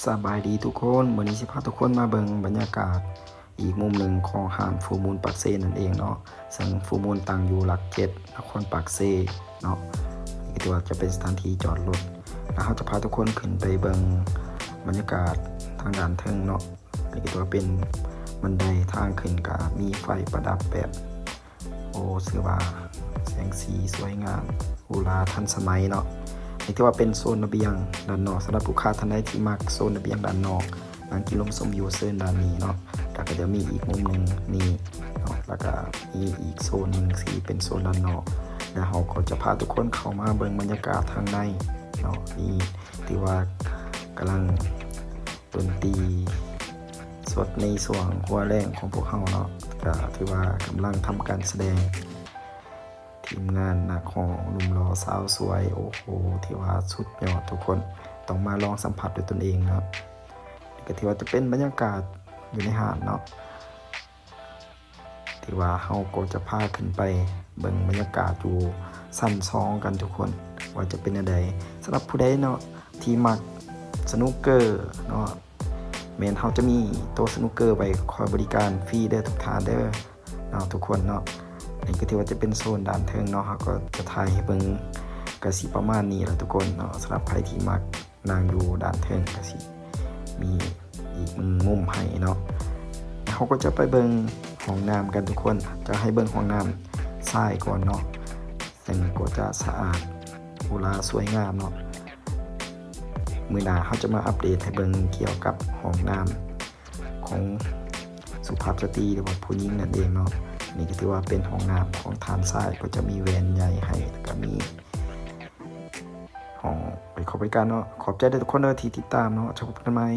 ສະບາຍດີທຸກຄົນ, ມື້ນີ້ຊິພາທຸກຄົນມາເບິ່ງບັນຍາກາດອີກມຸມໜຶ່ງຂອງຮ້ານຟູມູນປາກເຊນັ້ນເອງເນາະ, ເຊິ່ງຟູມູນຕັ້ງຢູ່ຫຼັກເຈັດ ນະຄອນປາກເຊເນາະ. ນີ້ກໍຖືວ່າຈະເປັນສະຖານທີ່ຈອດລົດ ແລ້ວເຮົາຈະພາທຸກຄົນຂຶ້ນໄປເບິ່ງບັນຍາກາດທາງດ້ານເທິງເນາະ. ນີ້ກໍຖືວ່າເປັນບັນໄດທາງຂຶ້ນ, ກະມີໄຟປະດັບແບບ ໂອ້ ຖືວ່າແສງສີສວຍງາມ ຫຼູຫຼາທັນສະໄໝເນາະ. ນີ້ຖືວ່າເປັນໂຊນລະບຽງດ້ານນອກ. ສຳລັບລູກຄ້າທ່ານໃດທີ່ມັກໂຊນລະບຽງດ້ານນອກ ນັ່ງກິນລົມຊົມວິວເຊີນດ້ານນີ້ເນາະ. ແລ້ວກໍຈະມີອີກມຸມໜຶ່ງນີ້ເນາະ, ແລ້ວກໍມີອີກໂຊນໜຶ່ງທີ່ເປັນໂຊນດ້ານນອກ. ແລ້ວເຮົາກໍຈະພາທຸກຄົນເຂົ້າມາເບິ່ງບັນຍາກາດທາງໃນເນາະ. ນີ້ຖືວ່າກຳລັງ ດົນຕີສົດໃນຊ່ວງຫົວແລງຂອງພວກເຮົາເນາະ, ກໍຖືວ່າກຳລັງທຳການສະແດງ. ທີມງານນັກຮ້ອງໜຸ່ມຫຼໍ່ສາວສວຍ, ໂອ້ໂຫ ຖືວ່າສຸດຍອດທຸກຄົນ, ຕ້ອງມາລອງສຳຜັດດ້ວຍຕົນເອງເນາະ. ນີ້ກໍຖືວ່າຈະເປັນບັນຍາກາດຢູ່ໃນຮ້ານເນາະ. ຖືວ່າເຮົາກໍຈະພາຂຶ້ນໄປເບິ່ງບັນຍາກາດຢູ່ຊັ້ນສອງກັນທຸກຄົນ ວ່າຈະເປັນແນວໃດ. ສຳລັບຜູ້ໃດເນາະທີ່ມັກສະໜູກເກີເນາະ, ແມ່ນເຮົາຈະມີໂຕະສະໜູກເກີໄວ້ຄອຍບໍລິການຟຣີເດີທຸກທ່ານເດີເນາະ ທຸກຄົນເນາະ. ນີ້ກໍຖືວ່າຈະເປັນໂຊນດ້ານເທິງເນາະ, ເຮົາກໍຈະຖ່າຍໃຫ້ເບິ່ງ ກໍຊິປະມານນີ້ລະທຸກຄົນເນາະ. ສຳລັບໃຜທີ່ມັກ ນັ່ງຢູ່ດ້ານເທິງກະຊິມີອີກໜຶ່ງມຸມໃຫ້ເນາະ. ເຮົາກໍຈະໄປເບິ່ງຫ້ອງນ້ຳກັນທຸກຄົນ, ຈະໃຫ້ເບິ່ງຫ້ອງນ້ຳຊາຍກ່ອນເນາະ, ເຊິ່ງກໍຈະສະອາດ ຫຼູຫຼາສວຍງາມເນາະ. ມື້ໜ້າເຮົາຈະມາອັບເດດໃຫ້ເບິ່ງກ່ຽວກັບຫ້ອງນ້ຳຂອງສຸພາບສະຕີ ຫຼືວ່າຜູ້ຍິງນັ້ນເອງເນາະ. ນີ້ກໍຖືວ່າເປັນຫ້ອງນ້ຳຂອງທ່ານຊາຍ, ກໍຈະມີແວ່ນໃຫຍ່ໃຫ້ ແລ້ວກໍມີ ຫ້ອງໄປເຂົ້າບໍລິການເນາະ. ຂອບໃຈເດີທຸກຄົນເດີທີ່ຕິດຕາມເນາະ, ຈະພົບກັນໃໝ່.